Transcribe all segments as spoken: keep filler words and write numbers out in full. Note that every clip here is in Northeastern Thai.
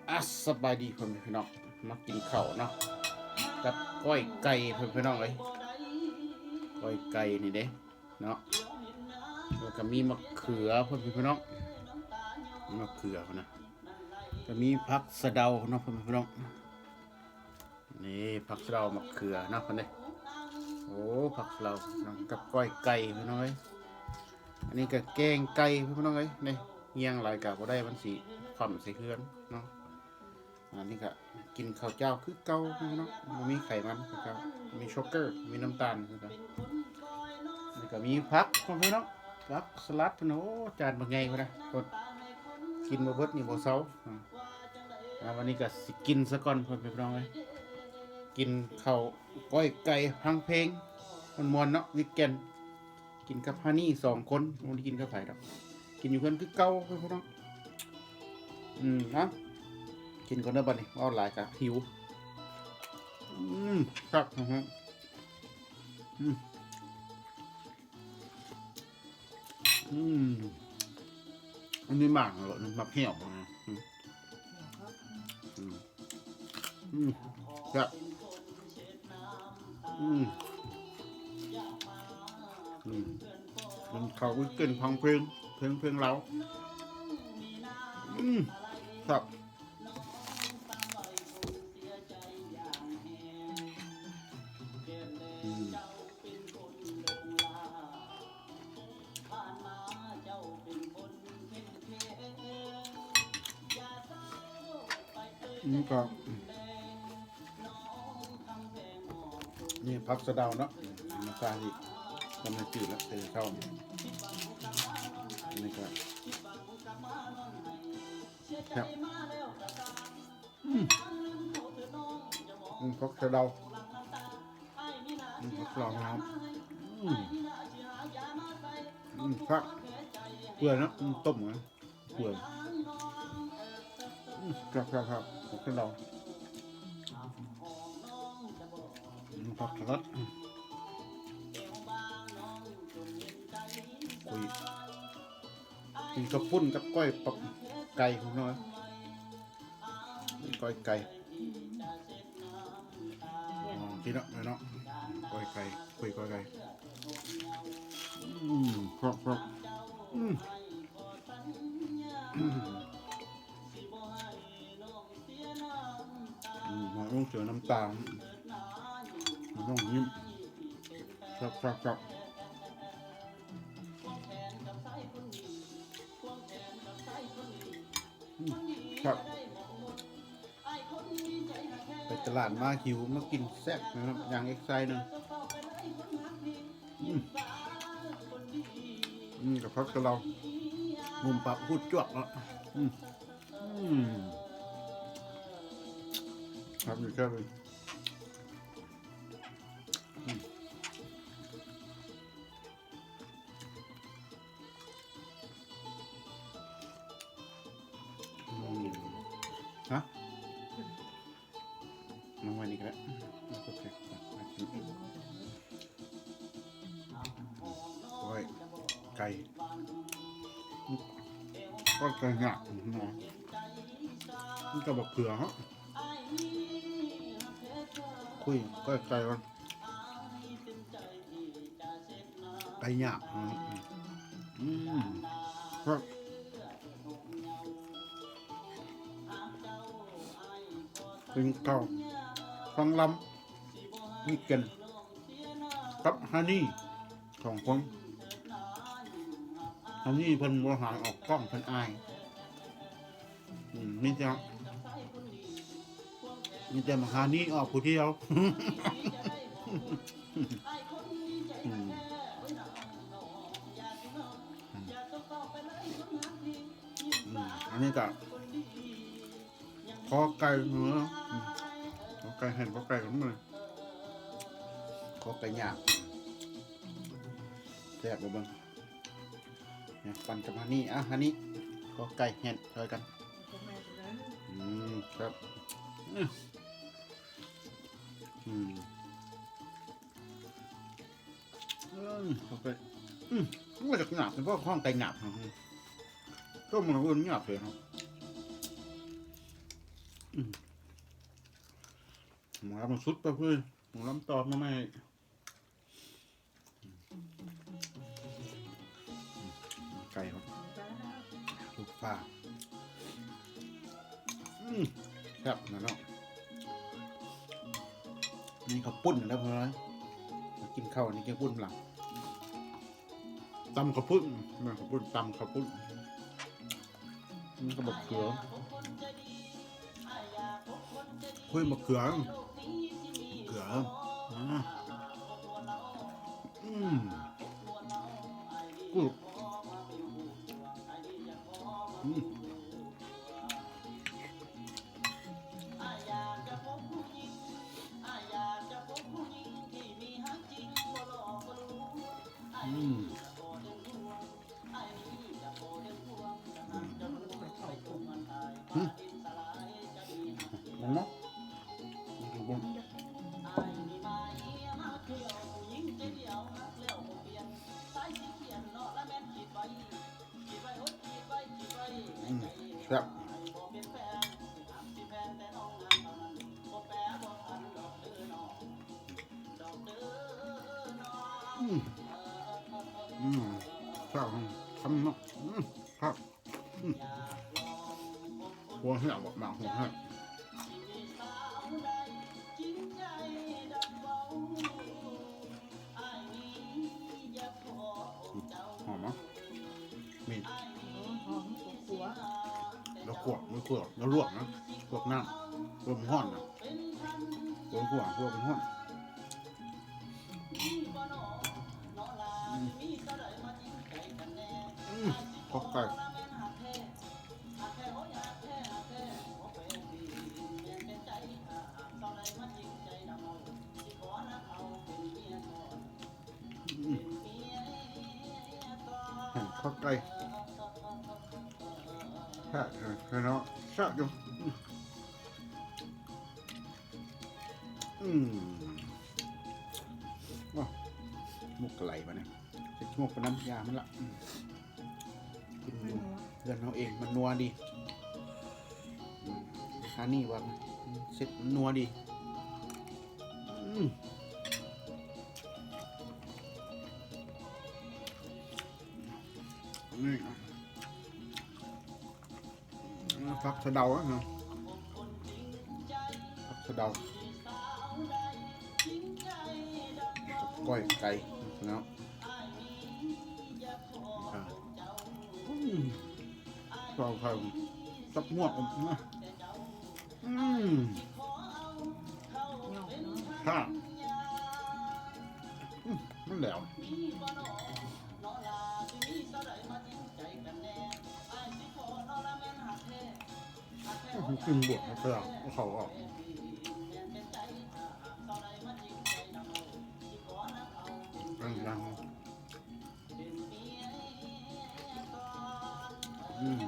อ่ะ สบายดีพ่อแม่พี่น้อง มากินข้าวเนาะ กับก้อยไก่พ่อแม่พี่น้องเอ้ย ก้อยไก่นี่เด้เนาะ แล้วก็มีมะเขือพ่อแม่พี่น้อง มะเขือนะ ก็มีผักสะเดาเนาะพ่อแม่พี่น้อง นี่ผักสะเดามะเขือเนาะ คนนี้ โอ้ ผักสะเดาเนาะ กับก้อยไก่พี่น้องเอ้ย อันนี้ก็แกงไก่พี่น้องเอ้ย นี่ เฮียงหลายกะบ่ได้ มันสิคว่ำใส่เฮือนเนาะ อันนี้ก็กินข้าวเจ้าคือเก่าพี่น้อง บ่มีไขมันคือเก่า มีช็อกเกอร์ มีน้ำตาลคือเก่า นี่ก็มีผักพี่น้อง ผักสลัดพี่น้อง โอ้ จานบักใหญ่พุ่นนะ คนกินบ่เบิดนี่บ่เซา อ่า อ่า วันนี้ก็สิกินซะก่อนพ่อแม่พี่น้องเอ้ย กินข้าวก้อยไก่ฟังเพลงม่วนๆเนาะ วีคเอนด์ กินกับฮันนี่สองคน บ่ได้กินกับไผดอก กินอยู่เฮือนคือเก่าพ่อแม่พี่น้อง อืม เนาะ กินก่อนเด้อบัดนี้ เว้าหลายกะหิว อืม ครับ อืม อืม อืม อันนี้หมากเหรอ หมากเหี่ยวนะ อืม อืม อืม ครับ อืม อืม มันเขาก็เกินฟังเพลง เพลง เพลงเรา อืม ครับ อืม นี่ก็ นี่ผักสะเดาเนาะ มาซาดิ กำลังจืดแล้ว เตะเข้า นี่ก็ ครับ อืม อืม ผักสะเดา อืม ผักสะเดานะครับ อืม อืม ผัก เปื่อยเนาะ อืม ต้มนะ เปื่อย อืม ครับ ครับ ครับ ผักสะเดา อืม ผักสลัด อืม คุย กินข้าวปุ้นกับก้อยปบไก่ของน้อย ก้อยไก่ อ๋อ กินละเนาะ ก้อยไก่ คุยก้อยไก่ อืม ครับ ครับ อืม อืม หอยลงเสือน้ำตาล น้องยิ้ม ครับ ครับ ครับ อืม ครับ ไปตลาดมาหิวมากินแซ่บนะครับ อย่างอีกไซส์หนึ่ง อืม อืม กับผักกะเพรา มุมปากพูดจวกเนาะ อืม อืม ครับ อยู่แค่เลย อืม อืม ฮะ น้องวันนี้ก็ได้ โอเค ก้อยไก่ ก้อยไก่หยาบนะ มันก็บักเขือฮะ คุยก้อยไก่ก่อน ไก่หยาบ อืม อืม ครับ กินข้าวฟังลำ วีคเอนด์ กับฮันนี่ สองคน ฮันนี่เพิ่นบ่หายออกกล้อง เพิ่นอาย อืม มีแต่ มีแต่มาฮันนี่ออกผู้เดียว อืม อืม อันนี้ก็ คอไก่เนาะ อืม คอไก่หั่น คอไก่กันมา คอไก่หยาบ แซ่บบ่เบิ่ง เนี่ย ปั่นกับฮันนี่ อ่ะ ฮันนี่ คอไก่หั่น ช่วยกัน อืม ครับ อืม อืม อืม โอเค อืม มันก็จะหยาบ เป็นพวกข้องไก่หยาบ อืม ต้มมันก็หยาบเลยครับ หมอลำมันสุดไปเพื่อนหมอลำตอบมาใหม่ ไก่ครับ ลูกปลา อืมแซ่บนะเนาะ นี่ข้าวปุ้นแล้วพอแล้วมากินข้าวนี่กินปุ้นหลังตำข้าวปุ้นแม่นข้าวปุ้นตำข้าวปุ้น นี่ก็บักเขือคุยบักเขือเขืออ่าอืมกูดอืมอืม อืมหึมันเนาะมันคือบุญอืมแซ่บอืมอืมแซ่บคำเนาะอืมแซ่บ อืมหัวเหี่ยวอะหมากหัวเหี่ยวหอมอ่ะมี หอมหัวขัว แล้วขั่วไม่ขั่วแล้วลวกนะลวกน้ำลวกมันห้อนนะลวกขั่วลวกมันห้อน อืมขอบไก่อืมขอบไก่แซ่บเนาะแซ่บอยู่อืม อืมว้าหมกไหลปะเนี่ยจะหมกไปน้ำยามันละอืมกินอยู่เพื่อนเราเองมันนัวดีอืมฮานี่ว่ามันเสร็จมันนัวดีอืมนี่ ผักสะเดาอะนะผักสะเดากับก้อยไก่เนาะอ่าอืมซอยไข่ตับหมวกนะอืมค่ะอืมมันแหลว กินบวกมาเปล่าเขาออกอันยังอืม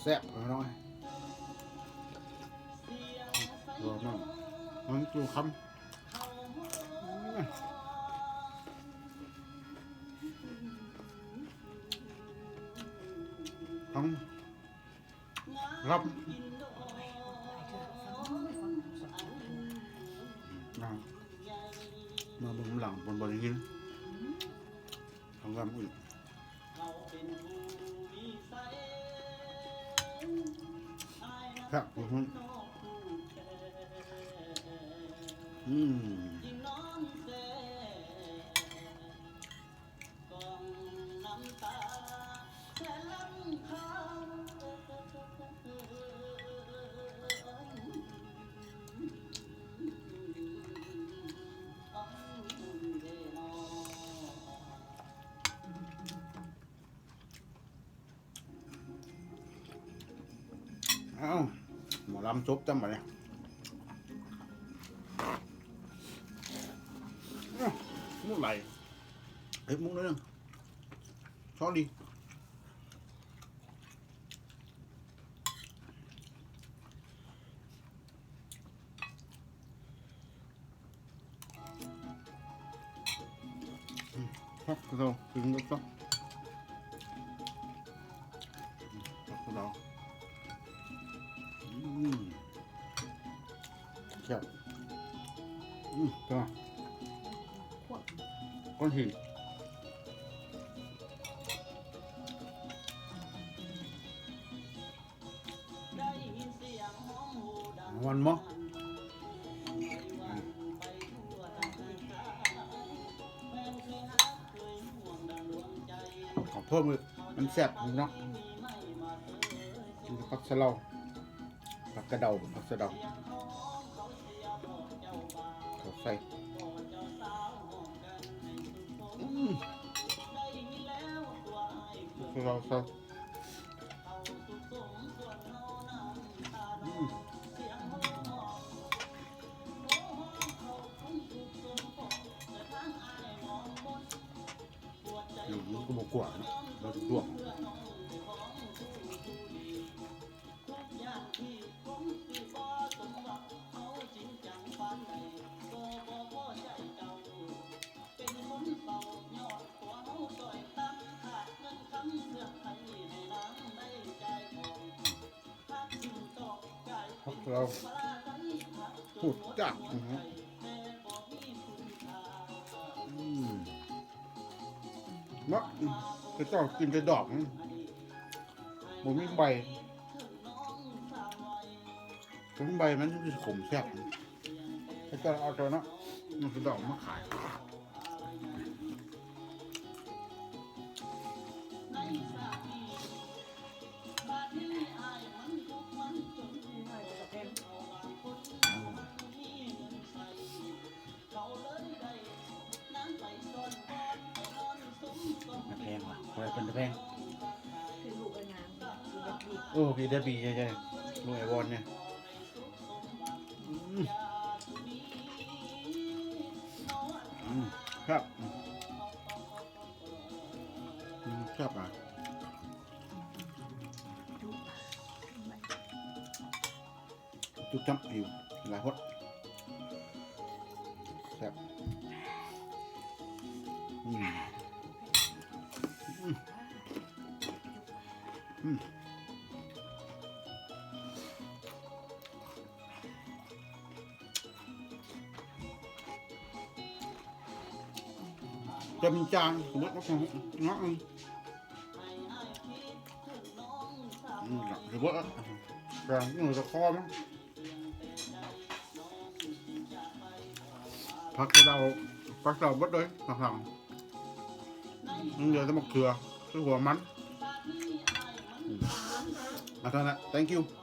แซ่บๆน้อยรอมั่งมันจูคำทั้งรับนะมาเบิ่งหลังบนบริเวณทั้งรับอีก ครับอืมอืม ตำซุปจำบ่เนี่ยอื้อมุกไหลเฮ้ยมุกนิดนึง sorry ผักกะเพรากินก็ต้องผักกะเพราอืมแซ่บอืมจ้า พวก ก้อนหิน วันมะ ขอเพิ่มเลย มันแซ่บเนาะ กินกับผักสะเดา ผักกะเดา ผักสะเดา ขอใส่ อืม ผักสะเดาใส่ อืม อืม มันก็บ่กว้างเนาะ มันก็กว้าง พวกเราพูดจักนะฮะ อืม เนาะ เขาเจ้ากินแต่ดอกนะ บ่มีใบ ถึงใบมันจะขมแซ่บ เขาเจ้าเอาตัวเนาะ มันคือดอกมาขาย มาแพงว่ะ บ่ได้เป็นตาแพง คือลูกไอ้นาง คือเด็กดี โอ้ พี่ได้ปีใหญ่ๆ ลูกไอ้วอนเนี่ย อืม อืม ครับ อืม ครับอ่ะ จุ๊บจ้ำอยู่หลายคน แซ่บ อืม อืม อืม จะมีจาน สมมติว่าของเนาะ อืม อืม หรือว่า แต่มือตะคอมั้ง ผักสะเดา ผักสะเดาเบิดเลย ผักหลัง มันเหลือแต่มะเขือ คือหัวมัน อืม เอาเท่านั้น thank you